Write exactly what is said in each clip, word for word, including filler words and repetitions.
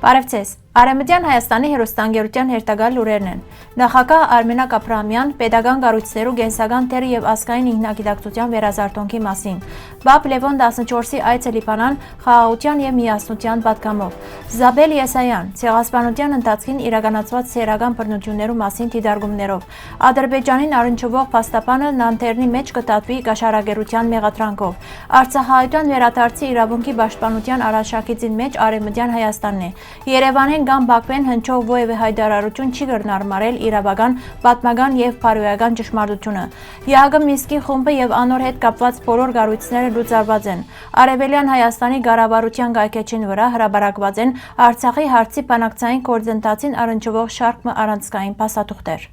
Բարեւ ձեզ։ Արեւմտեան Հայաստանի հեռուստաընկերութեան հերթական լուրերն են։ Նախագահ Արմենակ Աբրահամեան պետական կառոյցներու կենսական դերը եւ ազգային ինքնագիտակցութեան վերազարթոնքի մասին։ Պապ Լեւոն տասնչորսի այցը Լիբանան խաղաղութեան եւ միասնութեան պատգամով։ Զաբել Եսայան՝ ցեղասպանութեան ընթացքին իրականացուած սեռական բռնութիւններու մասին դիտարկումներով։ Ադրբեջանին առնչուող փաստաբանը Նանտերնի մէջ կը դատուի կաշառակերութեան մեղադրանքով։ Արցախահայութեան վերադարձի իրաւունքի պաշտպանութեան առաջարկիցին մէջ Արեւմտեան Հայաստանն է։ Երեւանէն կամ Բաքվէն հնչող որեւէ յայտարարութիւն չի կրնար մարել իրաւական, պատմական եւ բարոյական ճշմարտութիւնը։ Յակը Մինսկի խումբը եւ անոր հետ կապուած բոլոր կառոյցները լուծարուած են։ Արեւելեան Հայաստանի կառավարութեան կայքէջին վրայ հրապարակուած են Արցախի հարցի բանակցային գործընթացին առնչուող շարք մը առանցքային փաստաթուղթեր։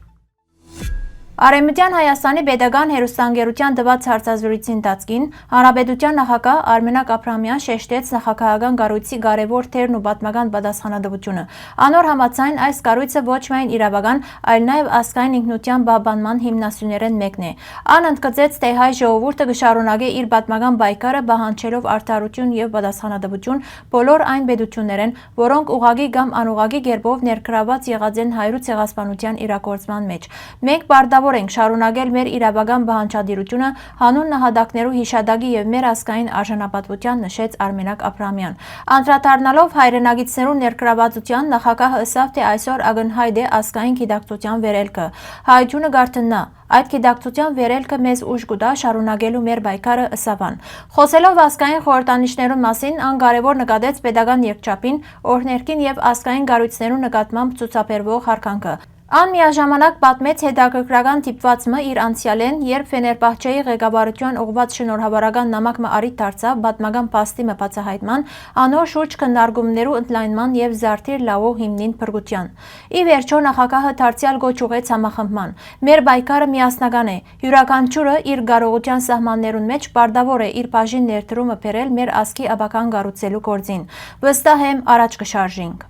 Արեւմտեան Հայաստանի պետական հեռուստաընկերութեան տուած հարցազրույցի ընթացքին Հանրապետութեան նախագահ Արմենակ Աբրահամեան շեշտեց նախագահական կառոյցի կարեւոր դերն ու պատմական պատասխանատուութիւնը։ Անոր համաձայն՝ այս կառոյցը ոչ միայն իրաւական, այլ նաեւ ազգային ինքնութեան պահպանման հիմնասիւներէն մէկն է։ Ան ընդգծեց, թէ հայ ժողովուրդը կը շարունակէ իր պատմական պայքարը՝ պահանջելով արդարութիւն եւ պատասխանատուութիւն բոլոր այն պետութիւններէն, որոնք ուղղակի կամ անուղղակի կերպով ներգրաւուած եղած են հայրու ցեղասպանութեան իրագործման մէջ։ «Մենք պարտաւոր ենք շարունակել մեր իրաւական պահանջատիրութիւնը յանուն նահատակներու յիշատակի եւ մեր ազգային արժանապատուութեան», նշեց Արմենակ Աբրահամեան։ Անդրադառնալով հայրենագիտներու ներգրաւվածութեան, նախագահը ըսաւ, թէ այսօր ակնյայտ է ազգային գիտակցութեան վերելքը։ Հայութիւնը կ'արթննայ։ Այդ գիտակցութեան վերելքը մեզ ուժ կու տայ շարունակելու մեր պայքարը, ըսաւ ան։ Խոսելով ազգային խորհրդանիշներուն մասին, ան կարեւոր նկատեց պետական երկչափին, օրհներգին եւ ազգային կառոյցներու նկատմամբ ցուցաբերուող յարգանքը։ Ան միաժամանակ պատմեց հետաքրքրական դիպուած մը իր անցեալէն, երբ Ֆեներբահչեի ղեկավարութեան ուղղուած շնորհաւորական նամակ մը առիթ դարձաւ պատմական փաստի մը բացայայտման, անոր շուրջ քննարկումներու ընդլայնման եւ Զարդիր Լաու հիմնին փրկութեան։ Ի վերջոյ, նախագահը դարձեալ կոչ ուղղեց համախմբման։ «Մեր պայքարը միասնական է։ Իւրաքանչիւրը իր կարողութեան սահմաններուն մէջ պարտաւոր է իր բաժին ներդրումը բերել մեր ազգի ապագան կառուցելու գործին։ Վստահ եմ՝ առաջ կը շարժինք»։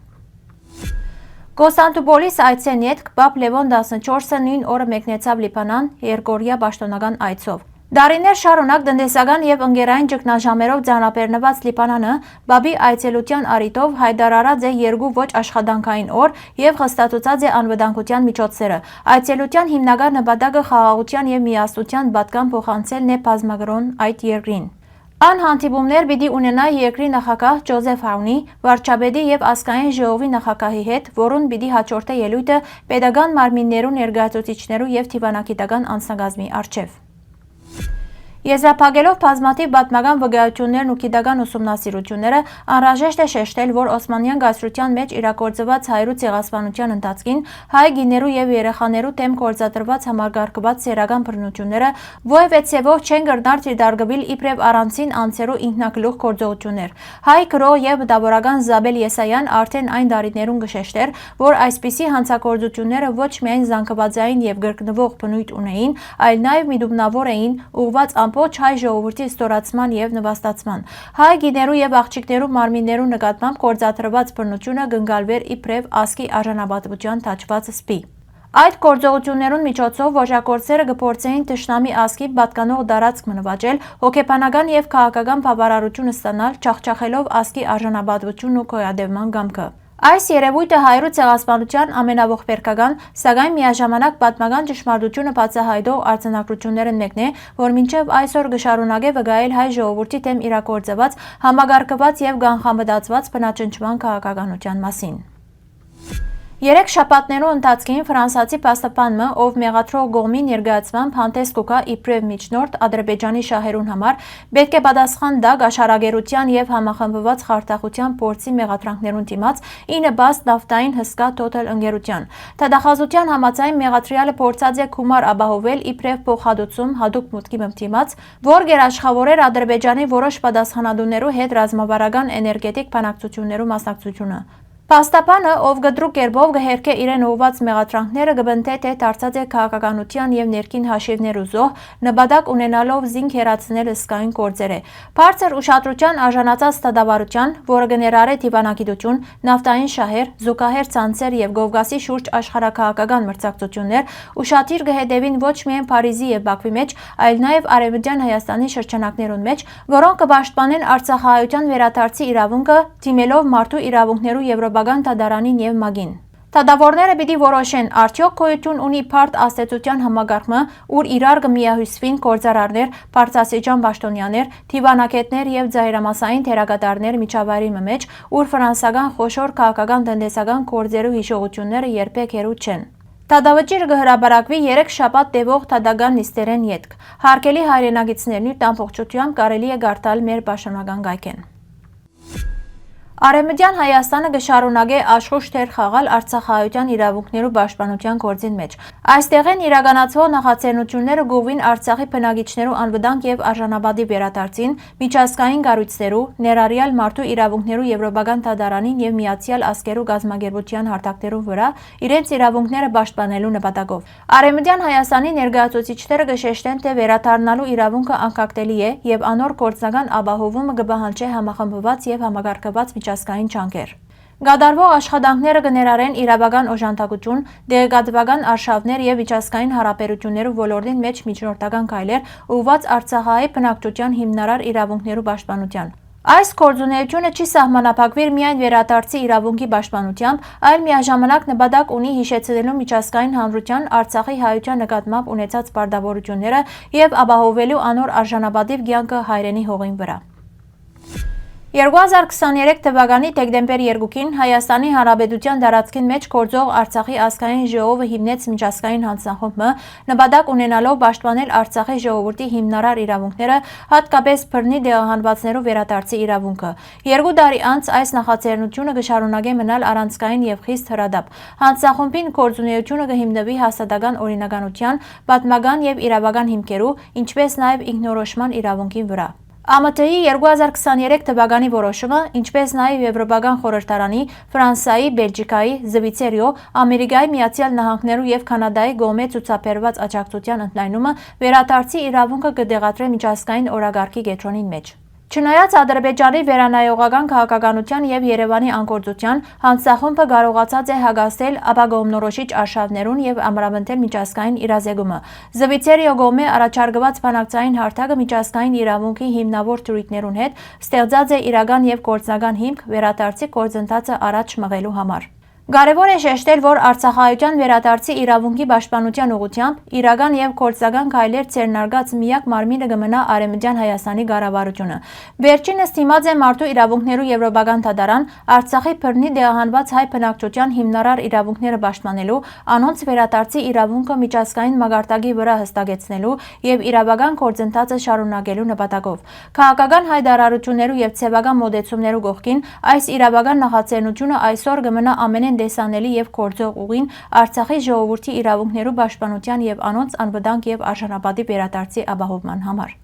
Կոստանդնուպոլիս այցէն ետք Պապ Լեւոն տասնչորսը նոյն օրը մեկնեցաւ Լիբանան՝ երկօրեայ պաշտօնական այցով։ Տարիներ շարունակ տնտեսական եւ ընկերային ճգնաժամերով ձանաբեռնուած Լիբանանը Պապի այցելութեան առիթով յայտարարած է երկու ոչ աշխատանքային օր եւ խստացուցած է անվտանգութեան միջոցները։ Այցելութեան հիմնական նպատակը խաղաղութեան եւ միասնութեան պատգամ փոխանցելն է բազմակրօն այդ երկրին։ Ան հանդիպումներ պիտի ունենայ երկրի նախագահ Ջոզեֆ Աունի, վարչապետի եւ ազգային ժողովի նախագահի հետ, որուն պիտի հաջորդէ ելոյթը պետական մարմիններու ներկայացուցիչներու եւ դիվանագիտական անձնակազմի առջեւ։ Եզրափակելով բազմաթիւ պատմական վկայութիւններն ու գիտական ուսումնասիրութիւնները, անհրաժեշտ է շեշտել, որ Օսմանեան կայսրութեան մէջ իրագործուած հայրու ցեղասպանութեան ընթացքին հայ կիներու եւ երեխաներու դէմ գործադրուած համակարգուած սեռական բռնութիւնները որեւէ ձեւով չեն կրնար դիտարկուիլ իբրեւ առանցին անձերու ինքնագլուխ գործողութիւններ։ Հայ գրող եւ մտաւորական Զաբել Եսայան արդէն այն տարիներուն կը շեշտէր, որ այսպիսի հանցագործութիւնները ոչ միայն զանգվածային եւ կրկնուող բնոյթ ունէին, այլ նաեւ միտումնաւոր էին, ուղղուած ամբողջ հայ ժողովրդի ստորացման եւ նվաստացման։ Հայ կիներու եւ աղջիկներու մարմիններու նկատմամբ գործադրուած բռնութիւնը կ'ընկալուէր իբրեւ ազգի արժանապատուութեան թաչուած սպի։ Այդ գործողութիւններուն միջոցով ոճրագործները կը փորձէին թշնամի ազգի պատկանող տարածք մը նուաճել, հոգեբանական եւ քաղաքական բաւարարութիւն ստանալ՝ ջախջախելով ազգի արժանապատուութիւնն ու գոյատեւման կամքը։ Այս երեւոյթը հայրու ցեղասպանութեան ամենաողբերգական, սակայն միաժամանակ պատմական ճշմարտութիւնը բացայայտող արձանագրութիւններէն մէկն է, որ մինչեւ այսօր կը շարունակէ վկայել հայ ժողովուրդի դէմ իրագործուած, համակարգուած եւ կանխամտածուած բնաջնջման քաղաքականութեան մասին։ Երեք շաբաթներու ընթացքին ֆրանսացի փաստաբան մը, ով մեղադրող կողմի ներկայացմամբ հանդես կու գայ իբրեւ միջնորդ Ադրբեջանի շահերուն համար, պէտք է պատասխան տայ կաշառակերութեան եւ համախմբուած խարդախութեան փորձի մեղադրանքներուն դիմաց՝ ի նպաստ նավթային հսկայ Total ընկերութեան։ Դատախազութեան համաձայն՝ մեղադրեալը փորձած է գումար ապահովել իբրեւ փոխհատուցում յատուկ մուտքի մը դիմաց, որ գերաշխաւորեր Ադրբեջանի որոշ պատասխանատուներու հետ ռազմավարական էներգետիկ բանակցութիւններու մասնակցութիւնը։ Փաստաբանը, ով կտրուկ կերպով կը հերքէ իրեն ուղղուած մեղադրանքները, կը պնդէ, թէ դարձած է քաղաքականութեան եւ ներքին հաշիւներու զոհ՝ նպատակ ունենալով զինք հեռացնել հսկայուն գործերէ։ Բարձր ուշադրութեան արժանացած դատավարութեան, որը կը ներառէ դիվանագիտութիւն, նավթային շահեր, զուգահեռ ցանցեր եւ Կովկասի շուրջ աշխարհաքաղաքական մրցակցութիւններ, ուշադիր կը հետեւին ոչ միայն Փարիզի եւ Բաքվի մէջ, այլ նաեւ Արեւմտեան Հայաստանի շրջանակներուն մէջ, որոնք կը պաշտպանեն արցախահայութեան վերադարձի իրաւունքը՝ դիմելով մարդու իրաւունքներու Եվրոպական դատարանին եւ մագին։ Դատաւորները պիտի որոշեն, արդեօք գոյութիւն ունի բարդ ազդեցութեան համակարգ մը, ուր իրար կը միահիւսուին գործարարներ, բարձրաստիճան պաշտօնեաներ, դիւանագէտներ եւ ծայրամասային դերակատարներ միջավայրի մը մէջ, ուր ֆրանսական խոշոր քաղաքական-տնտեսական գործերու յիշողութիւնները երբեք հեռու չեն։ Դատավճիռը կը հրապարակուի երեք շաբաթ տեւող դատական նիստերէն ետք։ Հարգելի հայրենակիցներ, նիւթ ամբողջութեամբ կարելի է կարդալ մեր պաշտօնական կայքէն։ Արեւմտեան Հայաստանը կը շարունակէ աշխոյժ դեր խաղալ արցախահայութեան իրաւունքներու պաշտպանութեան գործին մէջ։ Այստեղէն իրականացուող նախաձեռնութիւնները կուղղուին Արցախի բնակիչներու անվտանգ եւ արժանապատի վերադարձին, միջազգային կառոյցներու, ներառեալ Մարդու իրաւունքներու Եվրոպական դատարանին եւ Միացեալ Ազգերու կազմակերպութեան հարթակներուն վրայ իրենց իրաւունքները պաշտպանելու նպատակով։ Արեւմտեան Հայաստանի ներկայացուցիչները կը շեշտեն, թէ վերադառնալու իրաւունքը անկախտելի է եւ անոր գործնական ապահովումը կը պահանջէ համախմբուած եւ համակարգուած միջազգային ջանքեր։ Կատարուող աշխատանքները կը ներառեն իրաւական օժանդակութիւն, տեղեկատուական արշաւներ եւ միջազգային յարաբերութիւններու ոլորտին մէջ միջնորդական քայլեր՝ ուղղուած արցախահայ բնակչութեան հիմնարար իրաւունքներու պաշտպանութեան։ Այս գործունէութիւնը չի սահմանափակուիր միայն վերադարձի իրաւունքի պաշտպանութեամբ, այլ միաժամանակ նպատակ ունի յիշեցնելու միջազգային հանրութեան Արցախի հայութեան նկատմամբ ունեցած պարտաւորութիւնները եւ ապահովելու անոր արժանապատիւ կեանքը հայրենի հողին վրայ։ Երկու հազար քսաներեք թվականի դեկտեմբեր երկուին Հայաստանի Հանրապետութեան տարածքին մէջ գործող Արցախի ազգային ժողովը հիմնեց միջազգային յանձնախումբ մը, նպատակ ունենալով պաշտպանել Արցախի ժողովուրդի հիմնարար իրաւունքները, յատկապես բռնի տեղահանուածներու վերադարձի իրաւունքը։ Երկու տարի անց այս նախաձեռնութիւնը կը շարունակէ մնալ առանցքային եւ խիստ հրատապ։ Յանձնախումբին գործունէութիւնը կը հիմնուի հաստատական օրինականութեան, պատմական եւ իրաւական հիմքերու, ինչպէս նաեւ ինքնորոշման իրաւունքին վրայ։ Ա Մ Դ-ի երկու հազար քսաներեք թվականի որոշումը, ինչպէս նաեւ Եվրոպական խորհրդարանի, Ֆրանսայի, Բելգիքայի, Զուիցերիոյ, Ամերիկայի Միացեալ Նահանգներու եւ Քանադայի կողմէ ցուցաբերուած աջակցութեան ընդլայնումը, վերադարձի իրաւունքը կը տեղադրէ միջազգային օրակարգի կեդրոնին մէջ։ Չնայած Ադրբեջանի վերանայողական քաղաքականութեան եւ Երեւանի անկործութեան, յանձնախումբը կարողացած է հակազդել ապակողմնորոշիչ արշաւներուն եւ ամրապնդել միջազգային իրազեկումը։ Զուիցերիոյ կողմէ առաջարկուած բանակցային հարթակը միջազգային իրաւունքի հիմնաւոր դրոյթներուն հետ ստեղծած է իրական եւ գործնական հիմք՝ վերադարձի գործընթացը առաջ մղելու համար։ Կարեւոր է շեշտել, որ արցախահայութեան վերադարձի իրաւունքի պաշտպանութեան ուղղութեամբ իրական եւ գործնական քայլեր ձեռնարկած միակ մարմինը կը մնայ Արեւմտեան Հայաստանի կառավարութիւնը։ Վերջինս դիմած է Մարդու իրաւունքներու Եվրոպական դատարան՝ Արցախի բռնի տեղահանուած հայ բնակչութեան հիմնարար իրաւունքները պաշտպանելու, անոնց վերադարձի իրաւունքը միջազգային մակարդակի վրայ հստակեցնելու եւ իրաւական գործընթացը շարունակելու նպատակով։ Քաղաքական յայտարարութիւններու եւ ձեւական մօտեցումներու կողքին, այս իրաւական նախաձեռնութիւնը այսօր կը մնայ ամենէն տեսանելի եւ գործող ուղին Արցախի ժողովուրդի իրաւունքներու պաշտպանութեան եւ անոնց անվտանգ եւ արժանապատի վերադարձի ապահովման համար։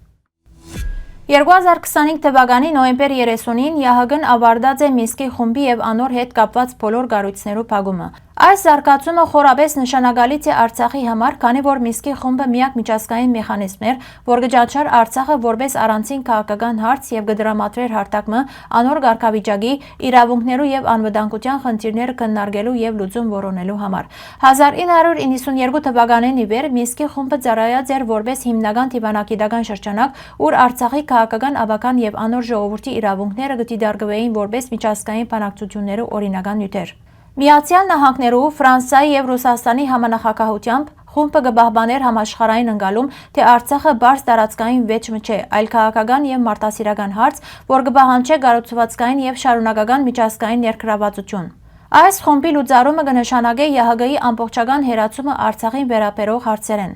Երկու հազար քսանհինգ թվականի նոյեմբեր երեսունին Յ Հ Կ-ն աւարտած է Մինսկի խումբի եւ անոր հետ կապուած բոլոր կառոյցներու փակումը։ Այս զարգացումը խորապէս նշանակալից է Արցախի համար, քանի որ Մինսկի խումբը միակ միջազգային մեխանիզմն էր, որ կը ճանչնար Արցախը որպէս առանձին քաղաքական հարց եւ կը տրամադրէր հարթակ մը անոր կարգավիճակի, իրաւունքներու եւ անվտանգութեան խնդիրները քննարկելու եւ լուծում որոնելու համար։ Հազար ինը հարիւր իննսունեերկու թվականէն ի վեր Մինսկի խումբը ծառայած էր որպէս հիմնական դիւանագիտական շրջանակ, ուր Արցախի քաղաքական ապագան եւ անոր ժողովուրդի իրաւունքները կը դիտարկուէին որպէս միջազգային բանակցութիւններու օրինական նիւթեր։ Միացեալ Նահանգներու, Ֆրանսայի եւ Ռուսաստանի համանախագահութեամբ խումբը կը պահպանէր համաշխարհային ընկալում, թէ Արցախը պարզ տարածքային վէճ մը չէ, այլ քաղաքական եւ մարդասիրական հարց, որ կը պահանջէ կառուցվածքային եւ շարունակական միջազգային ներգրաւվածութիւն։ Այս խումբի լուծարումը կը նշանակէ Յ Հ Կ-ի ամբողջական հեռացումը Արցախին վերաբերող հարցերէն։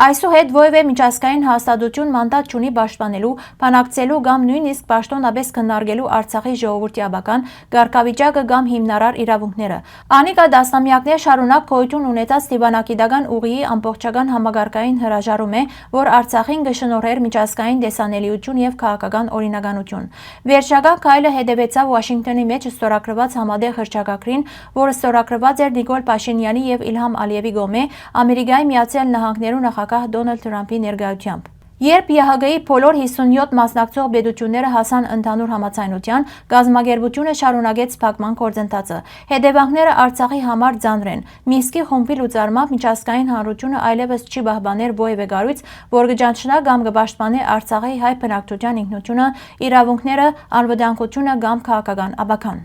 Այսուհետ որեւէ միջազգային հաստատութիւն մանդատ չունի պաշտպանելու, բանակցելու կամ նոյնիսկ պաշտօնապէս քննարկելու Արցախի ժողովուրդի ապագան, կարգավիճակը կամ հիմնարար իրաւունքները։ Անիկա տասնամեակներ շարունակ գոյութիւն ունեցած դիւանագիտական ուղիի ամբողջական համակարգային հրաժարում է, որ Արցախին կը շնորհէր միջազգային տեսանելիութիւն եւ քաղաքական օրինականութիւն։ Վերջական քայլը հետեւեցաւ Ուաշինկթոնի մէջ ստորագրուած համատեղ հռչակագրին, որ ստորագրուած էր Նիկոլ Փաշինեանի եւ Իլհամ Ալիեւի կողմէ Ամերիկայի Միացեալ Նահանգներու նախագահ Դոնալդ Թրամփի ներկայութեամբ։ Երբ Յ Հ Կ-ի բոլոր յիսունյոթ մասնակցող պետութիւնները հասան ընդհանուր համաձայնութեան, կազմակերպութիւնը շարունակեց փակման գործընթացը։ Հետեւանքները Արցախի համար ծանր են։ Մինսկի խումբի լուծարմամբ միջազգային հանրութիւնը այլեւս չի պահպաներ որեւէ կառոյց, որ կը ճանչնայ կամ կը պաշտպանէ Արցախի հայ բնակչութեան ինքնութիւնը, իրաւունքները, անվտանգութիւնը կամ քաղաքական ապագան։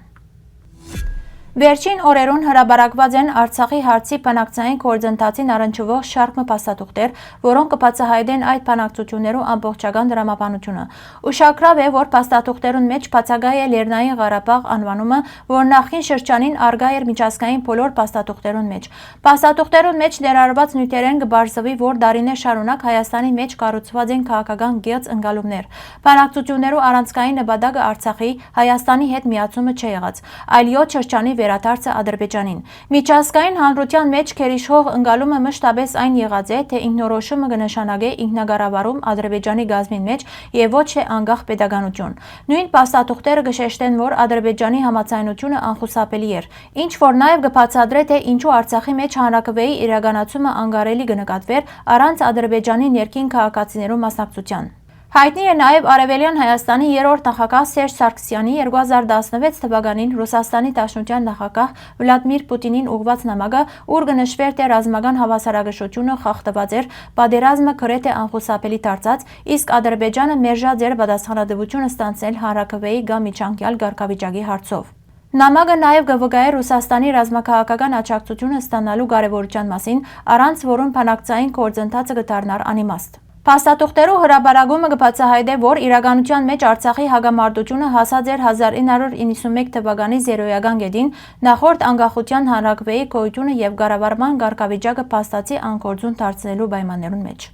Վերջին օրերուն հրապարակուած են Արցախի հարցի բանակցային գործընթացին առնչուող շարք մը փաստաթուղթեր, որոնք կը բացայայտեն այդ բանակցութիւններու ամբողջական տրամաբանութիւնը։ Ուշագրաւ է, որ փաստաթուղթերուն մէջ բացակայ է Լեռնային Ղարաբաղ անուանումը, որ նախկին շրջանին առկայ էր միջազգային բոլոր փաստաթուղթերուն մէջ։ Փաստաթուղթերուն մէջ ներառուած նիւթերէն կը պարզուի, որ տարիներ շարունակ Հայաստանի մէջ կառուցուած են քաղաքական կեղծ ընկալումներ։ Բանակցութիւններու առանցքային նպատակը Արցախի, Հայաստանի հետ միացումը չէ եղած, այլ յոթ շրջանի վերադարձը Ադրբեջանին։ Միջազգային հանրութեան մէջ գերիշխող ընկալումը մշտապէս այն եղած է, թէ ինքնորոշումը կը նշանակէ ինքնակառավարում Ադրբեջանի կազմին մէջ եւ ոչ թէ անկախ պետականութիւն։ Նոյն փաստաթուղթերը կը շեշտեն, որ Ադրբեջանի համաձայնութիւնը անխուսափելի էր, ինչ որ նաեւ կը բացատրէ, թէ ինչու Արցախի մէջ հանրաքուէի իրականացումը անկարելի կը նկատուէր առանց Ադրբեջանի ներքին քաղաքացիներու մասնակցութեան։ Յայտնի է նաեւ Արեւելեան Հայաստանի երրորդ նախագահ Սերժ Սարգսեանի երկու հազար տասնվեց թվականին Ռուսաստանի Դաշնութեան նախագահ Վլադմիր Պուտինին ուղղուած նամակը, ուր կը նշուէր, թէ ռազմական հաւասարակշռութիւնը խախտուած էր, պատերազմը գրեթէ անխուսափելի դարձած, իսկ Ադրբեջանը մերժած էր պատասխանատվութիւն ստանձնել հանրաքուէի կամ միջանկեալ կարգավիճակի հարցով։ Նամակը նաեւ կը վկայէ Ռուսաստանի ռազմաքաղաքական աջակցութիւնը ստանալու կարեւորութեան մասին, առանց որուն բանակցային գործընթացը կը դառնար անիմաստ։ Փաստաթուղթերու հրապարակումը կը բացայայտէ, որ իրականութեան մէջ Արցախի հակամարտութիւնը հասած էր հազար ինը հարիւր իննսունմէկ թվականի զերոյական կէտին, նախորդ անկախութեան հանրաքուէի գոյութիւնը եւ կառավարման կարգավիճակը փաստացի անգործուն դարձնելու պայմաններուն մէջ։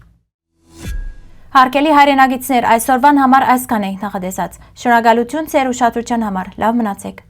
Հարգելի հայրենակիցներ, այսօրուան համար այսքան ենք նախատեսած։ Շնորհակալութիւն ձեր ուշադրութեան համար։ Լաւ մնացէք։